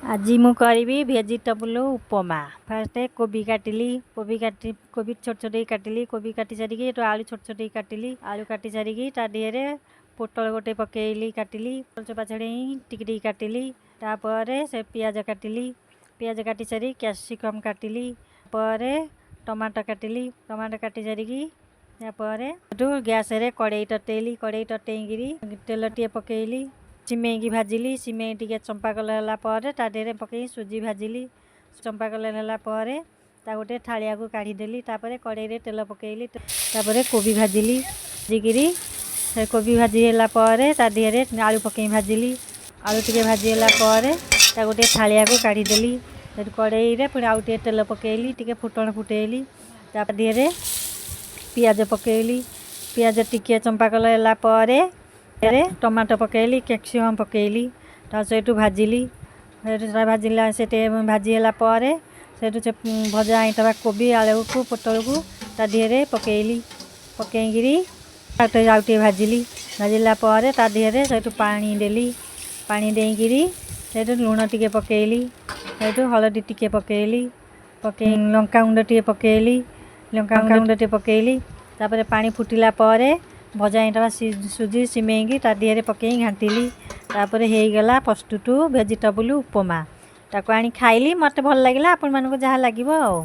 ଆଜି ମୁଁ କରିବି ଭେଜିଟେବୁଲ୍ ଉପମା। ଫାଷ୍ଟ କୋବି କାଟିଲି। କୋବି କାଟି, କୋବି ଛୋଟ ଛୋଟ ହେଇକି କାଟିଲି। କୋବି କାଟି ସାରିକି ଏଠୁ ଆଳୁ ଛୋଟ ଛୋଟ ହେଇକି କାଟିଲି। ଆଳୁ କାଟି ସାରିକି ତା ଦେହରେ ପୋଟଳ ଗୋଟେ ପକେଇଲି, କାଟିଲି, ଚୋପା ଛଡ଼େଇ ଟିକି ଟିକି କାଟିଲି। ତାପରେ ସେ ପିଆଜ କାଟିଲି। ପିଆଜ କାଟି ସାରି କ୍ୟାପ୍ସିକମ୍ କାଟିଲି। ପରେ ଟମାଟୋ କାଟିଲି। ଟମାଟୋ କାଟି ସାରିକି ତାପରେ ସେଠୁ ଗ୍ୟାସରେ କଡ଼େଇ ତତେଇଲି। କଡ଼େଇ ତତେଇକିରି ତେଲ ଟିକେ ପକେଇଲି। ସିମେଇକି ଭାଜିଲି। ସିମେଇ ଟିକେ ଚମ୍ପା କଲର୍ ହେଲା ପରେ ତା ଦେହରେ ପକେଇ ସୁଜି ଭାଜିଲି। ଚମ୍ପା କଲର୍ ହେଲା ପରେ ତାକୁ ଗୋଟେ ଥାଳିଆକୁ କାଢ଼ିଦେଲି। ତାପରେ କଡ଼େଇରେ ତେଲ ପକେଇଲି। ତାପରେ କୋବି ଭାଜିଲି। ଭାଜିକିରି ସେ କୋବି ଭାଜି ହେଲା ପରେ ତା ଦେହରେ ଆଳୁ ପକେଇ ଭାଜିଲି। ଆଳୁ ଟିକେ ଭାଜି ହେଲା ପରେ ତାକୁ ଗୋଟେ ଥାଳିଆକୁ କାଢ଼ିଦେଲି। ସେଠୁ କଡ଼େଇରେ ପୁଣି ଆଉ ଟିକେ ତେଲ ପକେଇଲି, ଟିକେ ଫୁଟଣ ଫୁଟେଇଲି। ତା ଦେହରେ ପିଆଜ ପକେଇଲି। ପିଆଜ ଟିକିଏ ଚମ୍ପା କଲର୍ ହେଲା ପରେ ଟମାଟୋ ପକେଇଲି, କ୍ୟାପ୍ସିକମ୍ ପକେଇଲି। ତା ସେଇଠୁ ଭାଜିଲି। ସେଇଠୁ ସେଟା ଭାଜିଲା, ସେ ଟିକେ ଭାଜି ହେଲା ପରେ ସେଇଠୁ ସେ ଭଜା ହେଇଥିବା କୋବି, ଆଳୁକୁ, ପୋଟଳକୁ ତା ଦେହରେ ପକେଇଲି। ପକେଇକିରି ଆଉ ଟିକେ ଭାଜିଲି। ଭାଜିଲା ପରେ ତା ଦେହରେ ସେଇଠୁ ପାଣି ଦେଲି। ପାଣି ଦେଇକିରି ସେଇଠୁ ଲୁଣ ଟିକେ ପକେଇଲି। ସେଇଠୁ ହଳଦୀ ଟିକେ ପକେଇଲି। ପକେଇ ଲଙ୍କାଗୁଣ୍ଡ ଟିକେ ପକେଇଲି। ଲଙ୍କାଗୁଣ୍ଡ ଟିକେ ପକେଇଲି। ତାପରେ ପାଣି ଫୁଟିଲା ପରେ ଭଜା ହେଇଥିବା ସୁଜି, ସିମେଇକି ତା ଦେହରେ ପକେଇ ଘାଣ୍ଟିଲି। ତାପରେ ହେଇଗଲା ପ୍ରସ୍ତୁତ ଭେଜିଟେବୁଲ୍ ଉପମା। ତାକୁ ଆଣି ଖାଇଲି, ମୋତେ ଭଲ ଲାଗିଲା। ଆପଣମାନଙ୍କୁ ଯାହା ଲାଗିବ ଆଉ।